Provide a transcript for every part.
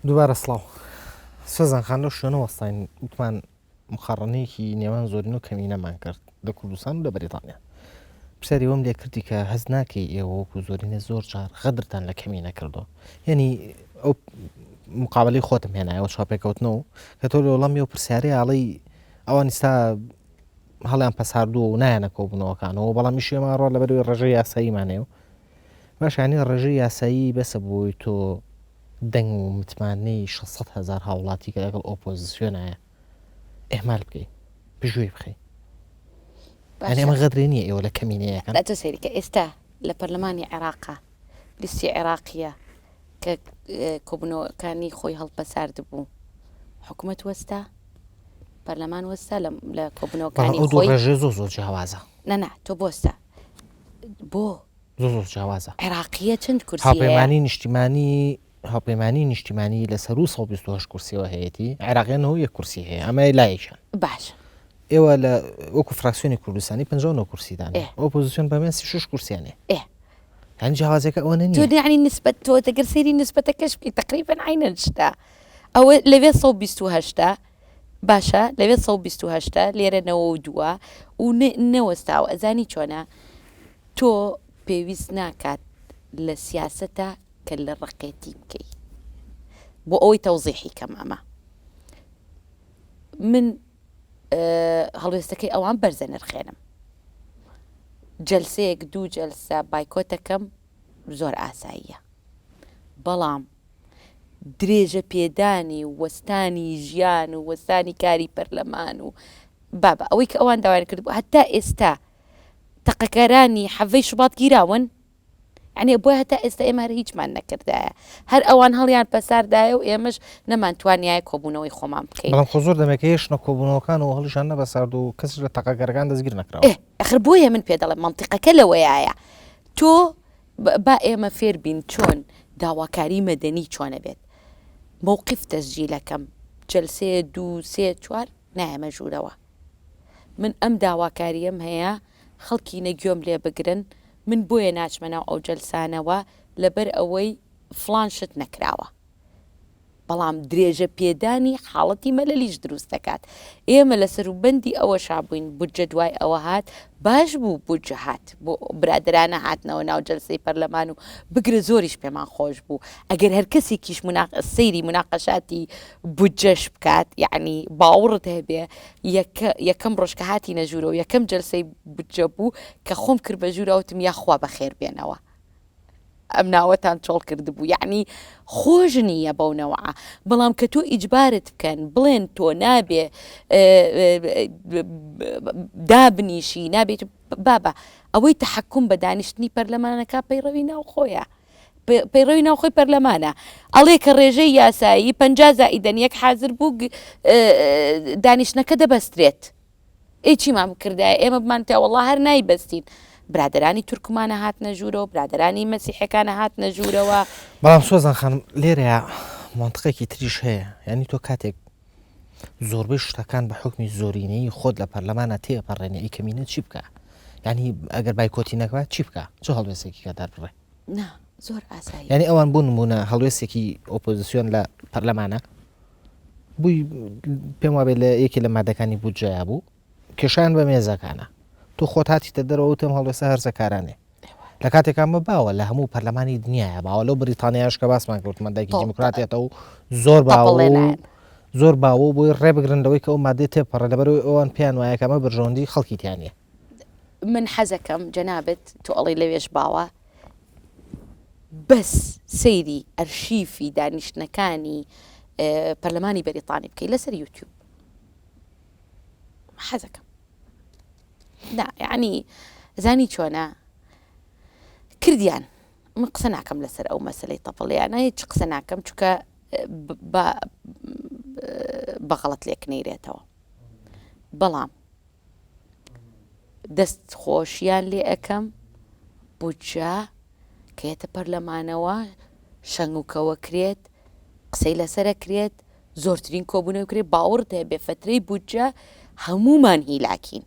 دووبارە سڵاو سۆزان خان لەو شوێنە وەستاین وتمان مقاڕنەیەکی نێوان زۆرینە و کەمینەمان کرد لە کوردستان و لە بەریتانیا پرسیاری ئەوەم لێ کردی کە هەست ناکەی ئێوە وەکو زۆرینە زۆر جار غەدرتان لە کەمینە کردووە یعنی ئەو مقابلەی خۆتم هێنایەوە چاپێکەوتنەوە کە تۆ لە وەڵامی ئەو پرسیارەی ئاڵەی ئەوان ئیستا هەڵیان پەساردووە و نایەنە کۆبوونەوەکانەوە بەڵام ئیشی ئێمە ڕۆ لەبەرەوەی ڕێژەی یاساییمان هەیە و باشە یانی ڕێژەی یاسایی بەسە بۆی تۆ دەنگ و متمانەی 600 هەزار هاوڵاتی کە لەگەڵ ئۆپۆزیسیۆنایە ئیهمال بکەی پشتگوێی بخەی یانی ئەمە غەدرێ نییە ئێوە لە کەمینەیەکەن تۆ سەیرکە ئێستا لە پەرلەمانی عێراقا لیستی عێراقیە کە کۆبوونەوەکانی خۆی هەڵپەساردبوو حکوومەت وەستا پەرلەمان وەستا لە کۆبوونەوەکانی خۆی ڕێژەی زۆر زۆر جیاوازە نەنا تۆ بۆستە بۆ زۆر زۆر جیاوازە عێراقیە چەند کورسی هاوپەیمانی نیشتیمانی هاوپەیمانی نیشتیمانی لە سەروو 128 کورسیەوە هەیەی عێراقیان 91 کورسی هەیە ئەمە لایەکیان باش ئێوە لە وەکو فراکسیۆنی کوردستانی 59 کورسیدان ئۆپۆزیسیۆن بەمێن 36 کورسیانێ هەن جیاوازەکە ئەوە نیە تۆ یعنی نسبەت تۆ دەگەر سەیری نسبەتەکەش بکەی تقریبا عینەن شتە ئەوە لەوێ 128 باشە لەوێ 128 لێرە 92 و نەوەستاوە ئەزانی چۆنە تۆ پێویست ناکات لە سیاسەتە کە لە ڕقێتی بکەی بۆ ئەوەی تەوزیحی کەم ئەمە من هەڵوێستەکەی ئەوان بەرزە نرخێنم جەلسەیەک دوو جەلسە بایکۆتەکەم زۆر ئاساییە بەڵام درێژە پێدانی و وەستانی ژیان و وەستانی کاری پەرلەمان و بابە ئەوەی کە ئەوان داوایان کرد بوو هەتا ئێستا تەقەکەرانی حەڤەی شوبات گیراون یعنی بۆیە هەتا ئێستا ئێمە هەر هیچمان نەکردایە هەر ئەوان هەڵیان پەساردایە و ئێمەش نەمانتوانیایە کۆبوونەوەی خۆمان بکەین بەڵام خۆ زۆر دەمێکە هێشتنە کۆبوونەوەکان و هەڵیشان نەبەسارد و کەسیش لە تەقەکەرەکان دەستگیر نەکراوە. ئێ ئەخر بۆیە من پێ دەڵێم مەنتیقەکە لەوەیایە تۆ با ئێمە فێر بین چۆن داواکاری مەدەنی چۆنە بێت مەوقیف تەسجیلەکەم جەلسەیە دوو سێ چوار نایەمە ژوورەوە من ئەم داواکاریەم هەیە خەڵکینە گوێم لێ بگرن من بۆیە ناچمە ناو ئەو جەلسانەوە لەبەر ئەوەی فڵان شت نەکراوە بەڵام درێژە پێدانی حاڵەتی مەلەلیش دروست دەکات. ئێمە لە سەروبەندی ئەوەشا بووین بودجە دوای ئەوە هات، باش بوو بودجە هات، بۆ برادەرانە هاتنەوە ناو جەلسەی پەرلەمان و بگرە زۆریش پێمان خۆش بوو. ئەگەر هەر کەسێکیش سەیری موناقەشاتی بودجەش بکات، یەعنی باوڕت هەبێ یەکەم ڕۆژ کە هاتینە ژوورەوە یەکەم جەلسەی بودجە بوو کە خۆم کرد بە ژوورا وتم یاخوا بەخێر بێنەوە. ئەم ناوەتان چۆڵ کردبوو یەعنی خۆش نییە بەو نەوعە بەڵام کە تۆ ئیجبارت بکەن بڵێن تۆ نابێ دابنیشی نابێت بابە ئەوەی تحکم بە دانیشتنی پەرلەمانەکە پەیڕەوی ناوخۆیە پەیڕەوی ناوخۆی پەرلەمانە ئەڵێ کە ڕێژەی یاسایی پ زائیدەن یەک حاضر بوو دانیشتنەکە دەبەسترێت ئەی چیمان بکردایە ئێمە بمانوتایە وەڵا هەر نایبەستین برادەرانی تورکمانە هاتنە ژوورەوە برادەرانی مەسیحەکانە هاتنە ژوورەوە. بەڵام سۆزان خانم لێرەیا مەنتقێکی تریش هەیە یانی تۆ کاتێک زۆربەی شتەکان بە حوکمی زۆرینەیی خۆت لە پەرلەمانە تێپەڕێنی ئەی کەمینە چی بکە یعنی ئەگەر بایکۆتی نەکات چی بکە چ هەڵوێستێکی کە دەربڕێ نا زۆر ئاسایی یعنی ئەوان بۆ نمونە هەڵوێستێکی ئۆپۆزیسیۆن لە پەرلەمانە بووی پێم وابێت لە یەکێ لە مادەکانی بودجەیا بوو کێشیان بە مێزەکانە تۆ خۆت هاتیتە دەرەوە وتم هەڵوێستە هەرزەکارانێ لە کاتێکا مە باوە لە هەموو پەرلەمانی دنیاە باوە لەو بریتانیاش کە باسمان کردمان دایکی دیموکراتیەتە و زۆر باوە زۆر باوە بۆی ڕێبگرن لەوەی کە ئەو مادەی تێپەڕێ لەبەرەوەی ئەوان پێیان وایە کە ئەمە بەرژەوەندی خەڵکی تیا نییە. من حەزەکەم جەنابت تۆ ئەڵێی لەوێش باوە بەس سەیری ئەرشیفی دانیشتنەکانی پەرلەمانی بەریتانی بکەی لەسەر یوتیوب حەزەکەم نا یعنی زانی چۆنە کردیان من قسە ناکەم لەسەر ئەو مەسلەی تەپڵیانە هیچ قسە ناکەم چونکە بە غەڵەت لێک نەیرێتەوە بەڵام دەست خۆشیان لێ ئەکەم بودجە کە یەتە پەرلەمانەوە شەنگ و کەوە کرێت قسەی لەسەر کرێت زۆرترین کۆبوونەوە کرێت باوەڕت هەبێ فەترەی بودجە هەمومان هیلاکین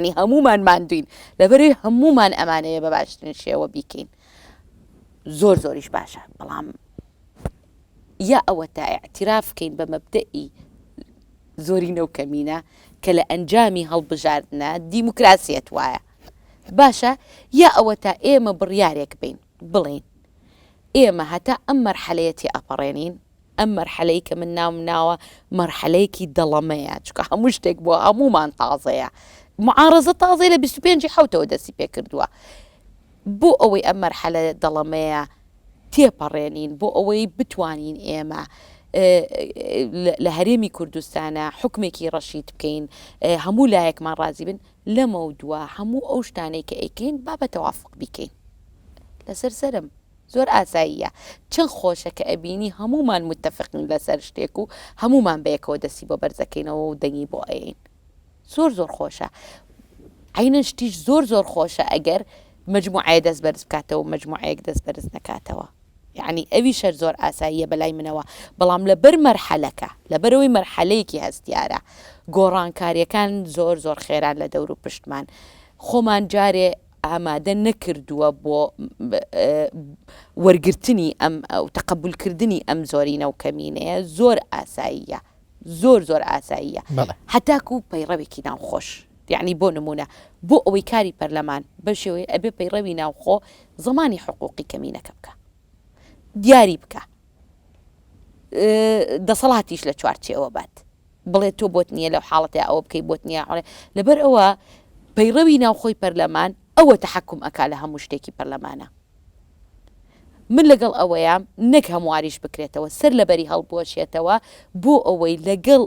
ئەنی هەمومان ماندوین لەبەرەی هەمومان ئەمانەیە بە باشترین شێوە بیکەین زۆر زۆریش باشە بەڵام. یا ئەوەتا ئیعتیراف کەین بە مەبدەئی زۆرینە و کەمینە کە لە ئەنجامی هەڵبژاردنە دیموکراسیەت وایە باشە یا ئەوەتا ئێمە بڕیارێک بین بڵێین ئێمە هەتا ئەم مەرحەلەیە تێئەپەڕێنین ئەم مەرحەلەی کە من ناوم ناوە مەرحەلەیەکی دەڵەمەیە چونکە هەموو شتێک بۆ هەموومان تازەیە معارەزە تازەی لە 25 حوتەوە دەستی پێکردووە بۆ ئەوەی ئەم مەرحەلە دەڵەمەیە تێپەڕێنین بۆ ئەوەی بتوانین ئێمە لە هەرێمی کوردستانە حکمێکی ڕەشید بکەین هەموو لایەکمان ڕازی بن لەمەودوا هەموو ئەو شتانەی کە ئەیکەین با بە تەوافق بیکەین لەسەر سەرم زۆر ئاساییە چەند خۆشە کە ئەبینی هەموومان متفقین لەسەر شتێک و هەموومان بەیەکەوە دەستی بۆ بەرزەکەینەوە و دەنگی بۆ ئەیەین زۆر زۆر خۆشە عینەن شتیش زۆر زۆر خۆشە ئەگەر مجموعەیە دەست بەرز بکاتەوە مجموعەیەک دەست بەرز نەکاتەوە یعنی ئەوی شەر زۆر ئاساییە بەلای منەوە بەڵام لەبەر مەرحەلەکە لەبەرەوەی مەرحەلەیەکی هەستیارە گۆڕانکاریەکان زۆر زۆر خێران لە دەور و پشتمان خۆمان جارێ ئامادە نەکردووە بۆ وەرگرتنی ئەم تەقبولکردنی ئەم زۆرینە و کەمینەیە زۆر ئاساییە زۆر زۆر ئاساییە هەتاکو پەیڕەوێکی ناوخۆش یعنی بۆ نمونە بۆ ئەوەی کاری پەرلەمان بە شێوەیە ئەبێ پەیڕەوی ناوخۆ زمانی حقوقی کەمینەکە بکە دیاری بکە دەسەڵاتیش لە چوارچێوە بات بڵێ تۆ بۆت نییە لەو حاڵەتە ئەوە بکەی بۆت نییە لەبەر ئەوە پەیڕەوی ناوخۆی پەرلەمان ئەوە تەحەکوم ئەکا لە هەموو شتێکی پەرلەمانە من لەگەڵ ئەوەیام نەک هەمواریش بکرێتەوە سەر لەبەری هەڵبوەشێتەوە بۆ ئەوەی لەگەڵ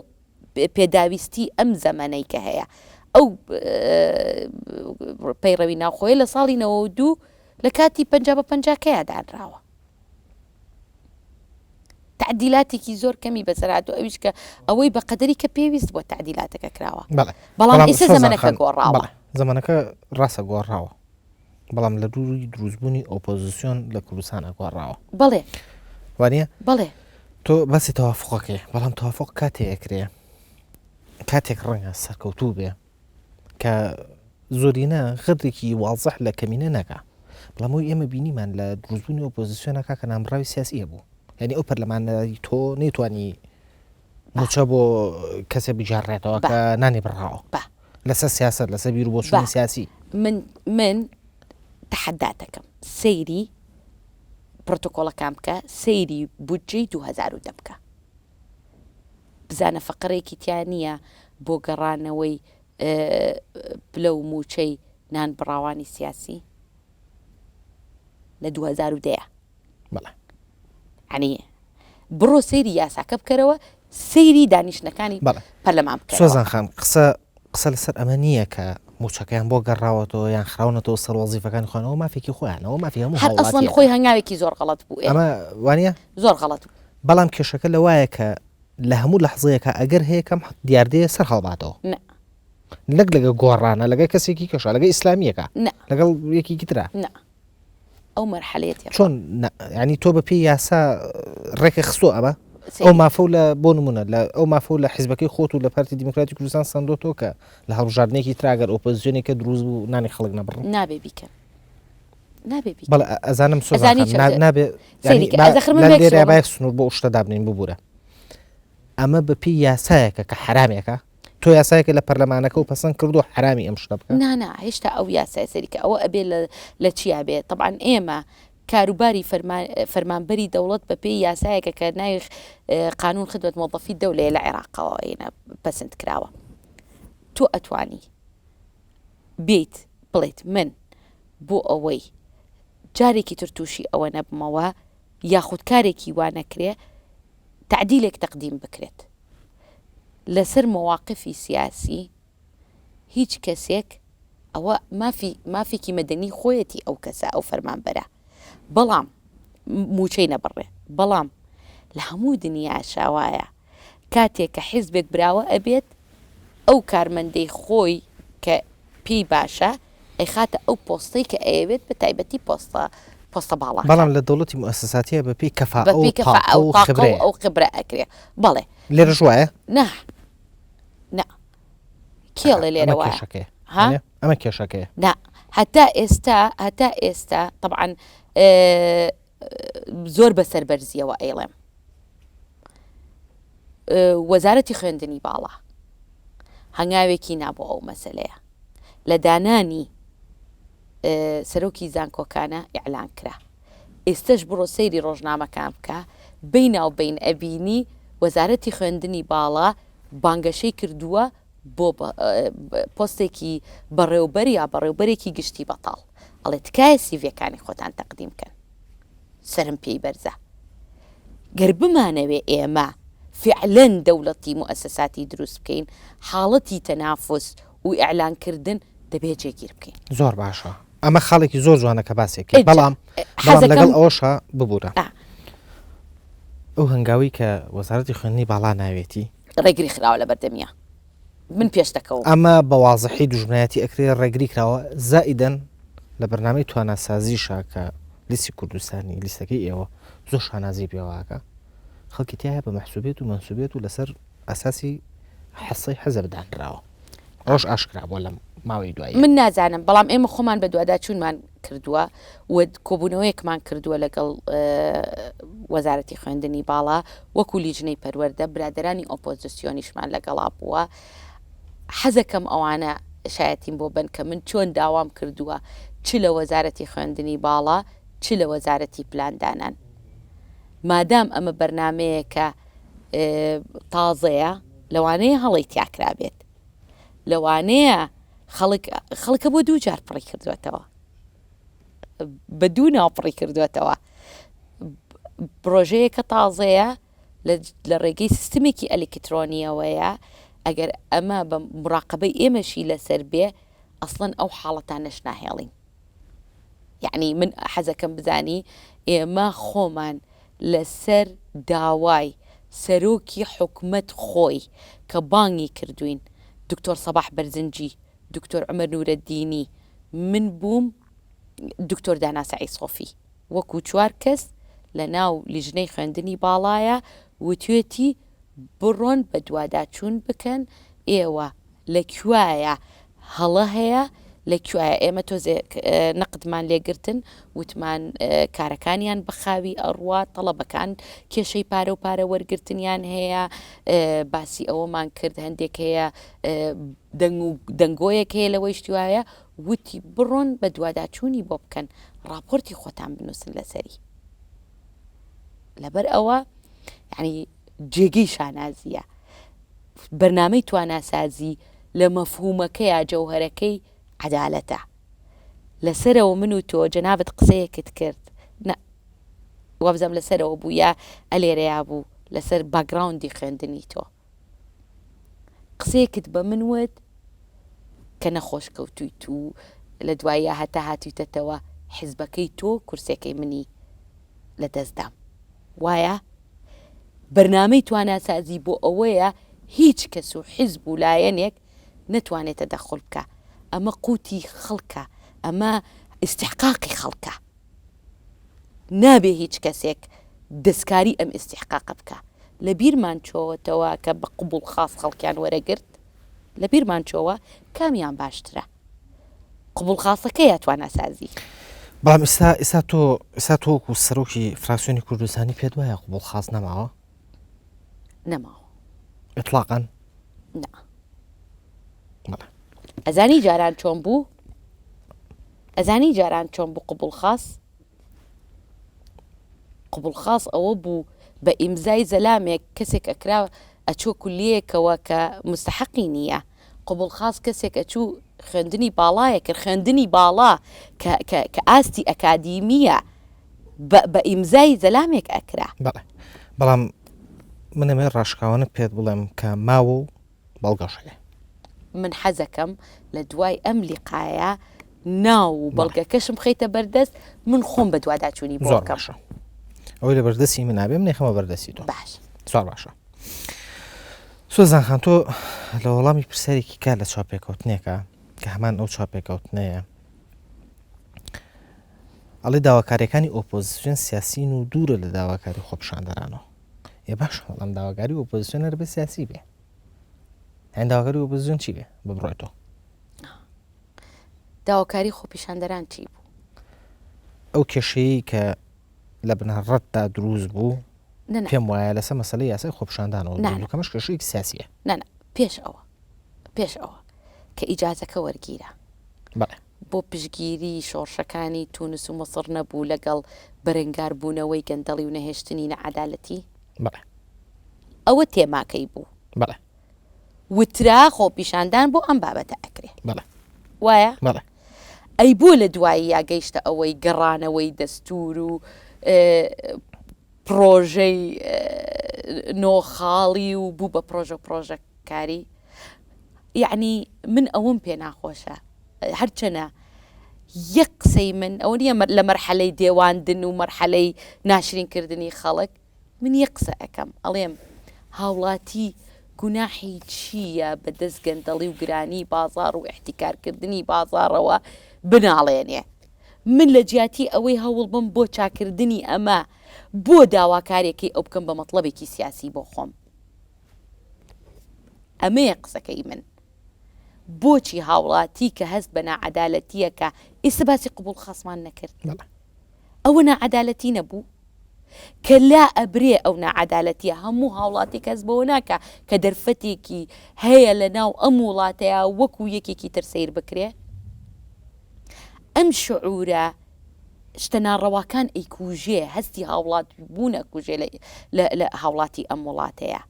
پێداویستی ئەم زەمەنەی کە هەیە ئەو پەیڕەوی ناوخۆیە لە ساڵی 92 لە کاتی 50 بە پەنجاکەیا دانراوە تعدیلاتێکی زۆر کەمی بەسەر هاتوو ئەویش کە ئەوەی بە قەدەری کە پێویست بۆ تعدیلاتەکە کراوە بەڵام ئێستا زەمەنەکە گۆڕاوە زەمەنەکە ڕاستە گۆڕاوە بەڵام لە دووری دروستبوونی ئۆپۆزیسیۆن لە کوردستان گۆڕاوە بەڵێ وانە بەڵێ تۆ باسی تەوافقەکەی بەڵام تەوافق کاتێ ئەکرێ کاتێک ڕەنگە سەرکەوتوو بێ کە زۆرینە غەدرێکی وازح لە کەمینە نەکا بەڵام ئەوی ئێمە بینیمان لە دروستبوونی ئۆپۆزیسیۆنەکە کە نامڕاوی سیاسی هەبوو یعنی ئەو پەرلەمانەی تۆ نەیتوانی موچە بۆ کەسێ بگێڕێتەوە کە نانی بڕاوە لەسەر سیاست لەسەر بیر و بۆچوونی سیاسی من من تەحەداتەکەم سەیری پرۆتۆکۆڵەکان بکە سەیری بودجەی 2010 بکە بزانە فەقەرێکی تیا نییە بۆ گەڕانەوەی پلە و مووچەی نانبڕاوانی سیاسی لە 2010 بەڵێ ینی بڕۆ سەیری یاساکە بکەرەوە سەیری دانیشتنەکانی پەرلەمان بکەرەوە سۆزان خان قسە قسە لەسەر ئەمە نییە کە مووچەکەیان بۆ گەڕاوەتەوە یان خراونەتەوە سەر وەزیفەکانی خۆیان ئەوە مافێکی خۆیانە ئەوە مافی هەموو هەر ئەسڵەن هاوڵاتییەکە خۆی هەنگاوێکی زۆر غەڵەت بوو ئێ ئەمە وانە زۆر غەڵەت بوو. بەڵام کێشەکە لەوایە کە لە هەموو لەحزەیەکا ئەگەر هەیە کەم دیاردەیە سەر هەڵباتەوە نا. نەک لەگە گۆڕانە لەگە کەسێکی کەشە لەگە ئیسلامیەکە نا. لەگەڵ یەکێکی ترا نا. ئەو مەرحەلەیە تێپەڕ. چۆن نا یانی تۆ بە پێی یاسا ڕێکە خستووە ئەمە ئەو مافە و لە بۆ نمونە لە ئەو مافە و لە حیزبەکەی خۆت و لە پارتی دیموکراتی کوردستان سەندۆتەوە کە لە هەڵبژاردنێکی ترا گەر ئۆپۆزیسیۆنێکە دروست بوو نانی خەڵک نەبڕن نابێ بیکەن نابێ بیکەن بەڵێ ئەزانم سۆزان ئەزانی خان چۆن نا- نابێ سەیری یانی کە با ئەزەخر من لە بێک لێرە شۆڕم. با یەک سنوور بۆ ئەو شتە دابنێین ببوورە ئەمە بە پێی یاسایەکە کە حەرامێکە تۆ یاسایەکە لە پەرلەمانەکە و پەسەند کردو حەرامی ئەم شتە بکە نا نا هێشتا ئەو یاسای سەری کە ئەوە ئەبێ لە لە چیا بێ تەبعەن ئێمە کاروباری فەرمانبەری دەوڵەت بە پێی یاسایەکە کە ناوی قانون خدمت موظفی دەولەیە لە عێراقەوە ئێنە پەسند کراوە تۆ ئەتوانی بیت بڵێت من بۆ ئەوەی جارێکی تر تووشی ئەوە نەبمەوە یاخود کارێکی وا نەکرێ تەعدیلێک تەقدیم بکرێت لەسەر مەواقفی سیاسی هیچ کەسێک ئەوە مافی مافێکی مەدەنی خۆیەتی ئەو کەسە ئەو فەرمانبەرە بەڵام موچەی نەبڕێ بەڵام لە هەموو دنیاشا وایە کاتێک کە حیزبێک براوە ئەبێت ئەو کارمەندەی خۆی کە پێی باشە ئەیخاتە ئەو پۆستەی کە ئەیەوێت بە تایبەتی پۆستە پۆستە باڵاکان. بەڵام لە دەوڵەتی موئەسەساتیە بە پێی کەفائە بە و پێی کەفائە تاقە و و تاقە و خبرەیە. ئەو خبرە ئەکرێ بەڵێ. لێرەش وایە؟ نا نا کێ ئەڵێ لێرە ئەمە وایە؟ کێشەکەیە. ها؟ وانیە؟ ئەمە کێشەکەیە. نا هەتا ئێستا هەتا ئێستا تەبعەن زۆر بە سەربەرزیەوە ئەیڵێم. وەزارەتی خوێندنی باڵا هەنگاوێکی نا بۆ ئەو مەسەلەیە لە دانانی سەرۆکی زانکۆکانە ئیعلان کرا ئێستەش بڕۆ سەیری ڕۆژنامەکان بکە بیناو بین ئەبینی وەزارەتی خوێندنی باڵا بانگەشەی کردووە بۆ پۆستێکی بەڕێوبەر یا بەڕێوبەرێکی گشتی بەتاڵ ئەڵێ تکایە سیڤەکانی خۆتان تەقدیم بکەن سەرم پێی بەرزە. گەر بمانەوێ ئێمە فیعلەن دەوڵەتی موئەسەساتی دروست بکەین، حاڵەتی تەنافوس و ئیعلان کردن دەبێ جێگیر بکەین. زۆر باشە ئەمە خاڵێکی زۆر جوانە کە باسێک کرد بەڵام بەڵام لەگەڵ ئەوەشا ببورە ئەو هەنگاوی کە وەزارەتی خوێندنی باڵا ناوێتی ڕێگری خراوە لە بەردەمیا من پێش دەکەوم. ئەمە بە وازحی دوژمنایەتی ئەکرێ ڕێگری کراوە زائیدەن لە بەرنامەی تواناسازیشا کە لیستی کوردستانی لیستەکەی ئێوە زۆر شانازی پێوە ئەکا خەڵکی تیایە بە مەحسوبێت و مەنسوبێت و لەسەر ئەساسی حەسەی حەزب دانراوە ڕۆژ ئاشکرا بووە لەم ماوەی دوایی. من نازانم بەڵام ئێمە خۆمان بەدواداچوونمان کردووە و کۆبوونەوەیەکمان کردووە لەگەڵ وەزارەتی خوێندنی باڵا وەکو لیژنەی پەروەردە برادەرانی ئۆپۆزیسیۆنیشمان لەگەڵا بووە حەزەکەم ئەوانە شایەتیم بۆ بن کە من چۆن داوام کردووە چ لە وەزارەتی خوێندنی باڵا چ لە وەزارەتی پلاندانان مادام ئەمە بەرنمەیەکە تازەیە لەوانەیە هەڵەی تیاکرابێت لەوانەیە خەڵک خەڵکە بۆ دوو جار پڕی کردوێتەوە بە دوو ناو پڕی کردوێتەوە پرۆژەیەکە تازەیە لە ڕێگەی سیستمێکی ئەلیکترۆنیەوەیە ئەگەر ئەمە بە مراقبەی ئێمەشی لەسەر بێ ئەسڵەن ئەو حاڵەتانەش ناهێڵین یعنی من حەزەکەم بزانی ئێمە خۆمان لەسەر داوای سەرۆکی حکومەت خۆی کە بانگی کردوین دکتۆر سەباح بەرزنجی دکتۆر عومەر نورەدینی من بووم دکتۆر دانا سەعید سۆفی وەکو چوار کەس لە ناو لیژنەی خوێندنی باڵایە وتوێتی بڕۆن بەدواداچوون بکەن ئێوە لە کوایە هەڵە هەیە لە کوایە ئێمە تۆزێک نەقدمان لێگرتن وتمان کارەکانیان بە خاوی ئەڕوا تەڵەبەکان کێشەی پارە و پارە وەرگرتنیان هەیە باسی ئەوەمان کرد هەندێک هەیە دەنگ و دەنگۆیەک هەیە لەوەی شتی وایە وتی بڕۆن بە دواداچوونی بۆ بکەن ڕاپۆرتی خۆتان بنووسن لەسەری لەبەر ئەوە یعنی جێگەی شانازیە بەرنامەی تواناسازی لە مەفهومەکەیا جەوهەرەکەی عەدالەتە لەسەرەوە من و تۆ جەنابت قسەیەکت کرد نە وابزانم لەسەرەوە بوو یا ئەلێرەیا بوو لەسەر باگراوندی خوێندنی تۆ قسەیەکت بە من وت کە نەخۆش کەوتویت و لە دواییا هەتا هاتویتەتەوە حزبەکەی تۆ کورسەکەی منی لە دەستدام وایە بەرنامەی تواناسازی بۆ ئەوەیە هیچ کەس و حزب و لایەنێک نەتوانێت تەدەخول بکا ئەمە قوتی خەڵکە ئەمە ئیستحقاقی خەڵکە نابێ هیچ کەسێک دەستکاری ئەم ئیستیحقاقە بکا. لە بیرمان چۆوەتەوە کە بە قبوڵ خاس خەڵکیان وەرەگرت؟ لە بیرمان چۆوە کامیان باشترە؟ قبوڵ خاسەکە یا تواناسازی؟ بەڵام ئیستا ئیستا تۆ ئیستا تۆ وەکو سەرۆکی فراکسیۆنی کوردستانی پێت وایە قبوڵ خاس نەماوە؟ نەماوە. ئیتڵاقەن؟ نا. بەڵێ. ئەزانی جاران چۆن بوو؟ ئەزانی جاران چۆن بوو قبوڵ خاس؟ قبوڵ خاس ئەوە بوو بە ئیمزای زەلامێک کەسێک ئەکرا ئەچووە کولیەیەکەوە کە مستحەقی نییە قبوڵ خاس کەسێک ئەچوو خوێندنی باڵایە کرد خوێندنی باڵا کە کە کە ئاستی ئەکادیمیە بە بە ئیمزای زەلامێک ئەکرا. بەڵێ بەڵام من ئەمەوێ ڕاشکاوانە پێت بڵێم کە ماوە و بەڵگەش هەیە. من حەزەکەم لە دوای ئەم لیقایە ناو و بەڵگەکەشم بخەیتە بەردەست من خۆم بەدواداچوونی بۆ زۆر باشە ئەوەی لە بەردەستی من نابێ من خەمە بەردەستی تۆ باش زۆر باشە سۆزان خان تۆ لە وەڵامی پرسیارێکی کار لە چاپێکەوتنێکە کە هەمان ئەو چاپێکەوتنەیە ئەڵێ داواکاریەکانی ئۆپۆزیسیۆن سیاسین و دوورە لە داواکاری خۆپشاندەرانەوە ئێ باش بەڵام داواکاری ئۆپۆزیسیۆن هەر بێ سیاسی بێ هەن داواکاری ئۆپۆزیسیۆن چی بێ ببڕێت تۆ داواکاری خۆپیشاندەران چی بوو؟ ئەو کێشەیە کە لە بنەڕەتدا دروست بوو نا نا. پێم وایە لەسەر مەسەلەی یاسای خۆپیشاندانەوە نا دروست نا. بوو کە ئەمەش کێشەیەکی سیاسییە. نا نا پێش ئەوە پێش ئەوە کە ئیجازەکە وەرگیرا. بەڵێ. بۆ پشتگیری شۆڕشەکانی تونس و میسڕ نەبوو لەگەڵ بەرەنگاربوونەوەی گەندەڵی و نەهێشتنی ناعەدالەتی؟ بەڵێ. ئەوە تێماکەی بوو. بەڵێ. وترا خۆپیشاندان بۆ ئەم بابەتە ئەکرێ. بەڵێ. وایە؟ بەڵێ. ئەی بۆ لە دواییا گەیشتە ئەوەی گەڕانەوەی دەستوور و پڕۆژەی نۆخاڵی و بوو بە پڕۆژە پڕۆژەکاری؟ یەعنی من ئەوەم پێ ناخۆشە هەرچەنە یەک قسەی من ئەوە نییە لە مەرحەلەی دێواندن و مەرحەلەی ناشرینکردنی خەڵک من یەک قسە ئەکەم ئەڵێم هاوڵاتی گوناحی چییە بە دەست گەندەڵی و گرانی بازاڕ و ئیحتیکارکردنی بازاڕەوە بناڵێنێ من لە جیاتی ئەوەی هەوڵ بم بۆ چاکردنی ئەمە بۆ داواکارێکەی ئەو بکەم بە مەتڵەبێکی سیاسی بۆ خۆم ئەمەیە قسەکەی من. بۆچی هاوڵاتی کە هەست بە ناعەدالەتیەکە ئیستا باسی قبوڵ خاسمان نەکرد ئەوە ناعەدالەتی نەبوو کە لا ئەبرێ ئەو ناعەدالەتیە هەموو هاوڵاتێک هەست بەوە ناکا کە دەرفەتێکی هەیە لە ناو ئەم وڵاتەیا وەکو یەکێکی تر سەیر بکرێ ئەم شعورە شتە ناڕەواکان ئەیکوژێ هەستی هاوڵاتی بوون ئەکوژێ لە هاوڵاتی ئەم وڵاتەیە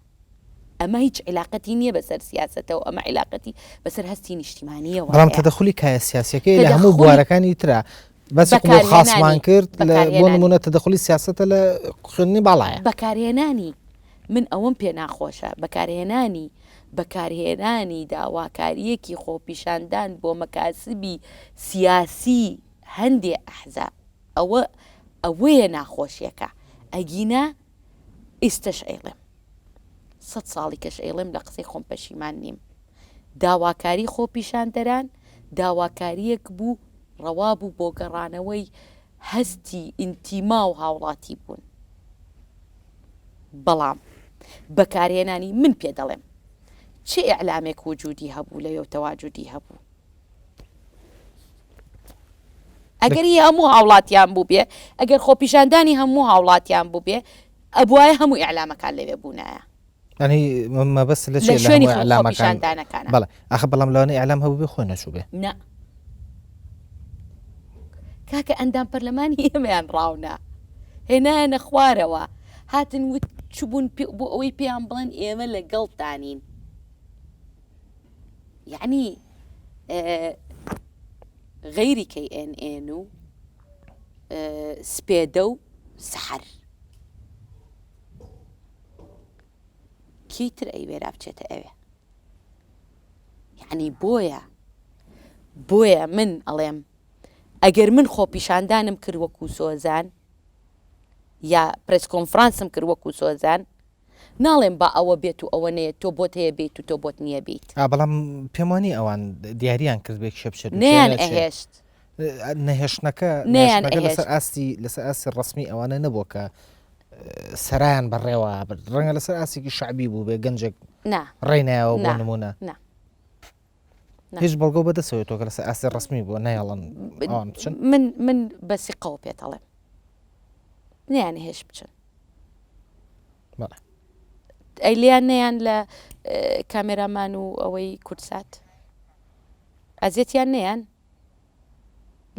ئەمە هیچ عیلاقەتی نییە بەسەر سیاسەتەوە ئەمە عیلاقەتی بەسەر هەستی نیشتیمانیەوە بەڵام تەدەخولی کایە سیاسیەکەی لە هەموو بوارەکانی ترە بەس قبوڵ خاسمان کرد بۆ نمونە تەدەخولی سیاسەتە لە خوێندنی باڵایە بەکارهێنانی من ئەوەم پێ ناخۆشە بەکارهێنانی بەکارهێنانی داواکاریەکی خۆپیشاندان بۆ مەکاسبی سیاسی هەندێ ئەحزاب ئەوە ئەوەیە ناخۆشیەکە ئەگینا ئیستەش ئەیڵێم سەد ساڵی کەش ئەیڵێم لە قسەی خۆم پەشیمان نیم داواکاری خۆپیشاندەران داواکاریەک بوو ڕەوا بوو بۆ گەڕانەوەی هەستی ئینتیما و هاوڵاتی بوون بەڵام بەکارهێنانی من پێ دەڵێم چ ئیعلامێک وجودی هەبوو لەوێ و تەواجودی هەبوو ئەگەر هی هەموو هاوڵاتیان بووبێ ئەگەر خۆپیشاندانی هەموو هاوڵاتیان بووبێ ئەبوایە هەموو ئیعلامەکان لەوێ بوونایە. یانی مەبەست لە لە شوێنی خۆپیشاندانەکانە. بەڵێ ئاخە بەڵام لەوانەیە ئیعلام هەبووبێ خۆی نەچووبێ. نا کاکە ئەندام پەرلەمانی ئێمەیان ڕاونا هێنایانە خوارەوە هاتن وت چبوون بۆ ئەوەی پێیان بڵێن ئێمە لەگەڵتانین. یەعنی غەیری کەی ئێن ئێن و سپێدە و سەحەر کێی تر ئەیوێرا بچێتە ئەوێ یعنی بۆیە بۆیە من ئەڵێم ئەگەر من خۆپیشاندانم کرد وەکو سۆزان یا پرس کۆنفرانسم کرد وەکو سۆزان ناڵێم با ئەوە بێت و ئەوە نەیەت، تۆ بۆت هەیە بێیت و تۆ بۆت نییە بێیت. ئا بەڵام پێم وا نییە ئەوان دیاریان کردبێ کێ بچێت و کێ نەیان نەچێ. ئەهێشت. نەهێشتنەکە نەیان نەهێشتنەکە لەسەر ئەهێشت. ئاستی لەسەر ئاستی ڕەسمی ئەوانە نەبووە کە سەرایان بەڕێوە برد. ڕەنگە لەسەر ئاستێکی شەعبی بووبێ گەنجێک نا. ڕێی نایەوە بۆ نا. نموونە. نا. نا. هیچ بەڵگەو بەدەستەوەی تۆ کە لەسەر ئاستی ڕەسمی بووە نایەڵن ئەوان بچن؟ من من بە سیقەوە پێت ئەڵێم. نەیانهێشت بچن. بەڵێ. ئەی لێیان نەیان لە کامێرامان و ئەوەی کوردسات ئەزیەتیان نەیان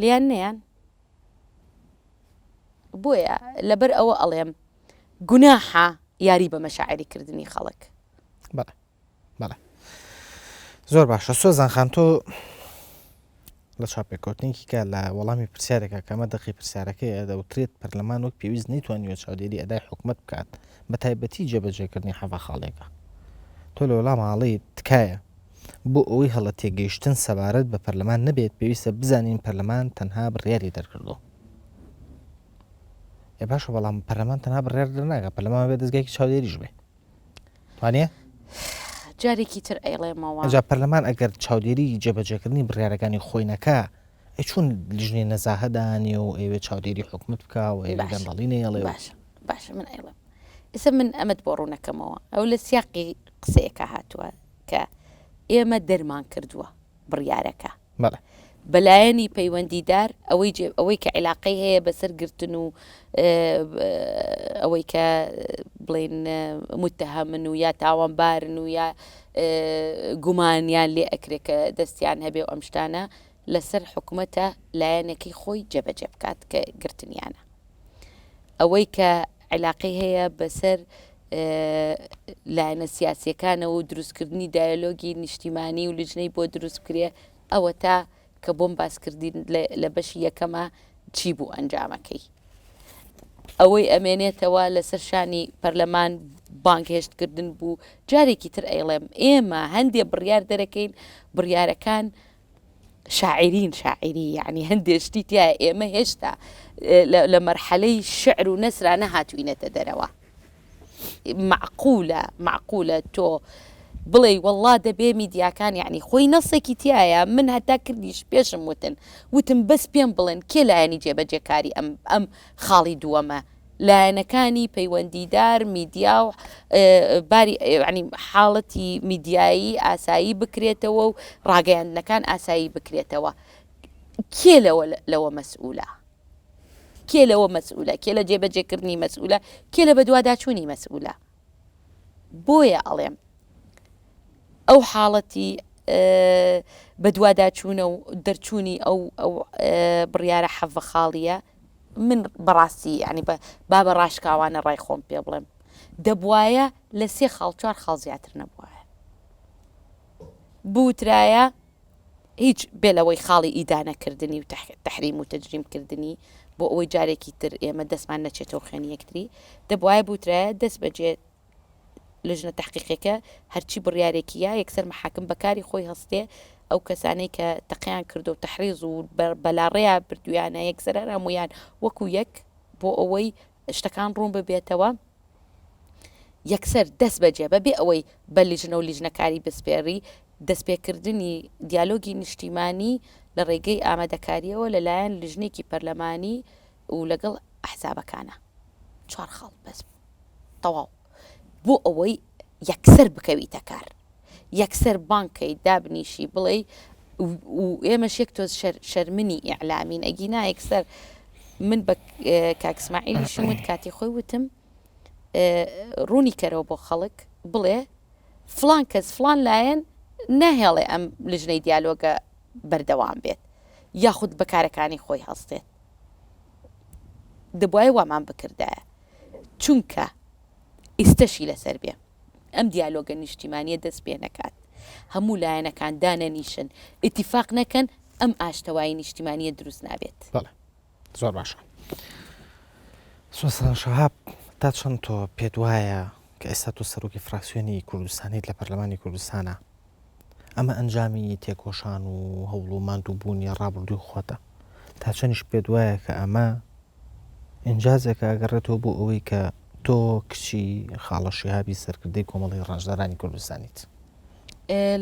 لێیان نەیان بۆیە لەبەر ئەوە ئەڵێم گوناحە یاری بە مەشاعری کردنی خەڵک بەڵێ بەڵێ زۆر باشە سۆزان خان تۆ لە چاپێکەوتنێکی کە لە وەڵامی پرسیارێکە کەمە دەقی پرسیارەکەیە دەوترێت پەرلەمان وەک پێویست نەیتوانیوە چاودێری ئەدای حکومەت بکات بە تایبەتی جێبەجێکردنی حەڤە خاڵێکە تۆ لە وەڵام ئاڵێ تکایە بۆ ئەوەی هەڵە تێگەیشتن سەبارەت بە پەرلەمان نەبێت پێویستە بزانین پەرلەمان تەنها بڕیاری دەرکردو ئێ باشە بەڵام پەرلەمان تەنها بڕیار دەرناکە پەرلەمان بێت دەزگایەکی چاودێریش بێ وانە؟ جارێکی تر ئەیڵێمەوە. ئەجا پەرلەمان ئەگەر چاودێری جێبەجێکردنی بڕیارەکانی خۆی نەکا ئەی چۆن لیژنەی نەزاهە دانێ و ئەیەوێ چاودێری حکومەت بکا و ئەیەوێ گەندەڵی نەیەڵێ و. باشە باشە من ئەیڵێم ئێستا من ئەمەت بۆ ڕوونەکەمەوە ئەو لە سیاقی قسەیەکە هاتووە کە ئێمە دەرمان کردووە بڕیارەکە بەڵێ. بە لایەنی پەیوەندیدار ئەوەی جێ ئەوەی کە عیلاقەی هەیە بەسەر گرتن و ئەوەی کە بڵێن متهەمن و یا تاوانبارن و یا گومانیان لێ ئەکرێ کە دەستیان هەبێ و ئەم شتانە لەسەر حکومەتە لایەنەکەی خۆی جێبەجێ بکات کە گرتنیانە. ئەوەی کە عیلاقەی هەیە بەسەر لایەنە سیاسیەکانەوە و دروستکردنی دایەلۆگی نیشتیمانی و لیژنەی بۆ دروست بکرێ ئەوەتا کە بۆم باس کردین لە بەشی یەکەما چی بوو ئەنجامەکەی ئەوەی ئەمێنێتەوە لەسەر شانی پەرلەمان بانگهێشتکردن بوو جارێکی تر ئەیڵێم ئێمە هەندێ بڕیار دەرەکەین بڕیارەکان شاعیرین شاعیری یعنی هەندێ شتی تایە ئێمە هێشتا لە مەرحەلەی شعر و نەسرا نەهاتوینەتە دەرەوە مەعقولە مەعقولە تۆ بڵێی وەڵا دەبێ میدیاکان یعنی خۆی نەسێکی تایە من هەتا کردیش پێشم وتن وتم بەس پێم بڵێن کێ لایەنی جێبەجێکاری ئەم ئەم خاڵی دووەمە لایەنەکانی پەیوەندیدار میدیا و باری ینی حاڵەتی میدیایی ئاسایی بکرێتەوە و ڕاگەیاندنەکان ئاسایی بکرێتەوە کێ لەوە لەوە مەسئولە کێ لەوە مەسئولە کێ لە جێبەجێکردنی مەسئولە کێ لە بەدواداچوونی مەسئولە بۆیە ئەڵێم ئەو حاڵەتی بەدواداچوونە و دەرچوونی ئەو ئەو بڕیارە حەڤە خاڵیە من بەڕاستی یعنی بە با بە ڕاشکاوانە ڕای خۆم پێ بڵێم دەبواە لە سێ خاڵ چوار خاڵ زیاتر نەبوایە بوترایە هیچ بێ لەوەی خاڵی ئیدانەکردنی و تەحریم و تەجریم کردنی بۆ ئەوەی جارێکی تر ئێمە دەستمان نەچێتەوە خوێنی یەکتری، دەبوایە بوترایە دەست بەجێ لجنە تەحقیقیەکە هەرچی بڕیارێکی یا یەکسەر محاکم بەکاری خۆی هەستێ ئەو کەسانەی کە تەقیان کردو و تەحریز و بەلاڕێیا بردویانە یەکسەر هەر هەمویان وەکو یەک بۆ ئەوەی شتەکان ڕوون ببێتەوە. یەکسەر دەست بەجێ بەبێ ئەوەی بە لیژنە و لیژنەکاری بسپێری دەستپێکردنی دیالۆگی نیشتیمانی لە ڕێگەی ئامادەکاریەوە لەلایەن لیژنێکی پەرلەمانی و لەگەڵ ئەحزابەکانە چوار خاڵ بەس تەواو بۆ ئەوەی یەکسەر بکەویتە کار یەکسەر بانکەی دابنیشی بڵێ و ئێمەش یەک تۆز شەرمنی ئیعلامین ئەگینا یەکسەر من بە کاک سماعیلیشم وت کاتی خۆی وتم ڕوونی کەرەوە بۆ خەڵک بڵێ فلان کەس فلان لایەن ناهێڵێ ئەم لژنەی دیالۆگە بەردەوام بێت یاخود بەکارەکانی خۆی هەستێت دەبواە وامان بکردایە چونکە ئیستەشی لەسەر بێ ئەم دیالۆگە نیشتیمانیە دەست پێ نەکات هەموو لایەنەکان دانەنیشن ئیتیفاق نەکەن ئەم ئاشتەوایی نیشتیمانیە دروست نابێت. بەڵێ زۆر باشە سۆسان شەهاب تا چەند تۆ پێت وایە کە ئێستا تۆ سەرۆکی فراکسیۆنی کوردستانیت لە پەرلەمانی کوردستانە ئەمە ئەنجامی تێکۆشان و هەوڵ و ماندووبوونی ڕابردووی خۆتە تا چەندیش پێت وایە کە ئەمە ئینجازێکە ئەگەڕێتەوە بۆ ئەوەی کە تۆ کچی خاڵە شیهابی سەرکردەی کۆمەڵی ڕەنجدەرانی کوردستانیت.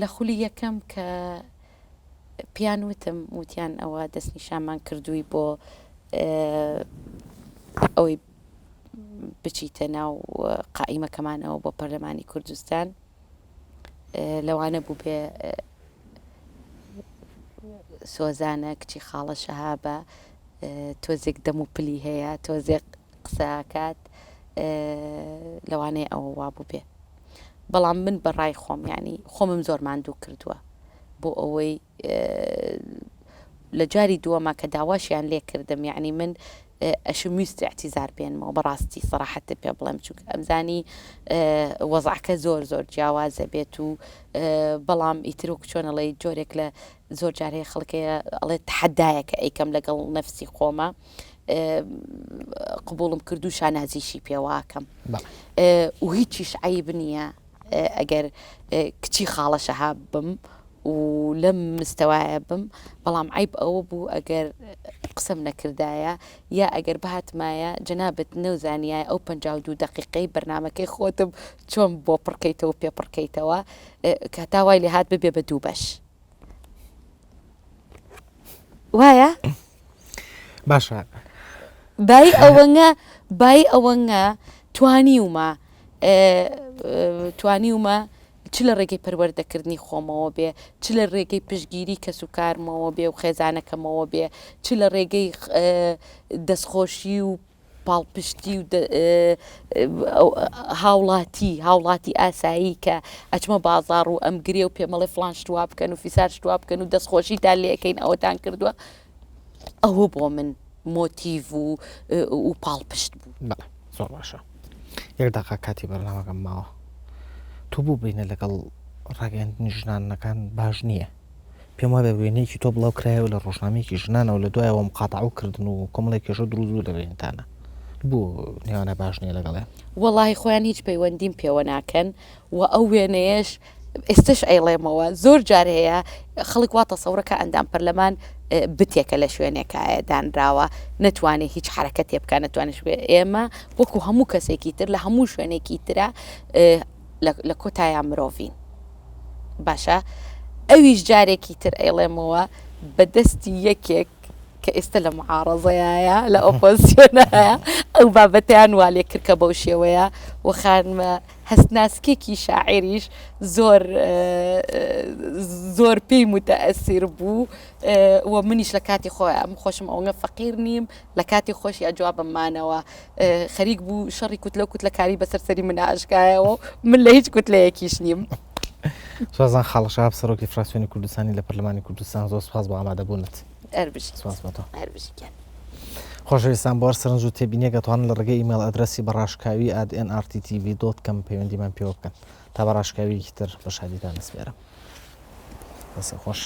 لە خولی یەکەم کە پێیان وتم وتیان ئەوە دەستنیشانمان کردووی بۆ ئەوەی بچیتە ناو قائیمەکەمانەوە بۆ پەرلەمانی کوردستان لەوانە بوو بێ سۆزانە کچی خاڵە شەهابە تۆزێک دەم و پلی هەیە تۆزێک قسەکات لەوانەیە ئەوە وابوو بێ بەڵام من بە ڕای خۆم ینی خۆمم زۆر ماندوو کردووە بۆ ئەوەی لە جاری دووەما کە داواشیان لێ کردم یعنی من ئەشم ویست اعتیزار بێنمەوە بەڕاستی سەراحەتت پێ بڵێم چونکە ئەمزانی وەزعەکە زۆر زۆر جیاوازە بێت و بەڵام ئیتر وەک چۆن ئەڵێی جۆرێک لە زۆر جار هەیە خەڵک هەیە ئەڵێ تەحەدایەکە ئەیکەم لەگەڵ نەفسی خۆمە قبوڵم کرد و شانازیشی پێواکەم و هیچیش عیب نییە ئەگەر کچی خاڵە شەهاب بم و لەم مستەوایە بم بەڵام عیب ئەوە بوو ئەگەر قسەم نەکردایە یا ئەگەر بهاتمایە جەنابت نەوزانیایە ئەو 52 دقیقەی بەرنمەکەی خۆتم چۆن بۆ پڕکەیتەوە پێ پڕکەیتەوە کە تا وای لێهات ببێ بە دوو بەش وایە؟ باشە بای ئەوەنگە بای ئەوەنگە توانیومە توانیومە. چ لە ڕێگەی پەروەردەکردنی خۆمەوە بێ، چ لە ڕێگەی پشتگیری کەسوکارمەوە بێ و خێزانەکەمەوە بێ، چ لە ڕێگەی دەستخۆشی و پاڵپشتی و هاوڵاتی هاوڵاتی ئاسایی کە ئەچمە بازاڕ و ئەمگرێ و پێمەڵێ فڵان شت وا بکەن و فیسار شت وا بکەن و دەستخۆشیتان لێ ئەکەین ئەوەتان کردووە ئەوە بۆ من مۆتیڤ و و پاڵپشت بوو. بەڵێ زۆر باشە یەک دەقە کاتی بەرنامەکەم ماوە تۆ بۆ بینە لەگەڵ ڕاگەیاندنی ژنانەکان باش نییە پێم وابێ وێنەیەکی تۆ بڵاو کرایەوە لە ڕۆژنامەیەکی ژنانەوە لە دوایەوە مقاتعە کردن و کۆمەڵێک کێشە دروست بوو لە بەینتانە بۆ نێوانە باش نییە لەگەڵیان؟ وەڵاهی خۆیان هیچ پەیوەندیم پێوە ناکەن و ئەو وێنەیەش ئێستەش ئەیڵێمەوە زۆر جار هەیە خەڵک وا تەسەورە کە ئەندام پەرلەمان بتێکە لە شوێنێکایە دانراوە نەتوانێت هیچ حرەکەتێ بکە نەتوانێت بێ ئێمە وەکو هەموو کەسێکی تر لە هەموو شوێنێکی ترە لە کۆتایا مرۆڤین باشە ئەویش جارێکی تر ئەیڵێمەوە بە دەستی یەکێک کە ئێستا لە معارەزەیە لە ئۆپۆزسیۆنایە ئەو بابەتیان وا لێ کرد کە بەو شێوەیە و خانمە هەستناسکێکی شاعێریش زۆر زۆر پێی متەئەسیر بوو و منیش لە کاتی خۆیان خۆشم ئەوەنگە فەقیر نیم لە کاتی خۆشیا جوابم مانەوە خەریک بوو شەڕی کوتلە و کوتلەکاری بەسەر سەری منا ئەشکایەوە و من لە هیچ کوتلەیەکیش نیم. سوزان خاڵە شەهاب سەرۆکی فراکسیۆنی کوردستانی لە پەرلەمانی کوردستان زۆر سوپاس بۆ ئامادەبوونت. هەر بژیت. سوپاس بۆ تۆ. هەر بژی گیان. خۆشەویستان بۆ هەر سەرنج و تێبینیەک ئەتوانن لە ڕێگەی ئیمەیڵ ئەدرەسی بە ڕاشکاوی at nrttv dot com پەیوەندیمان پێوە بکەن. تا بە ڕاشکاویەکی تر بە شادیتان ئەسپێرم. دەست خۆش.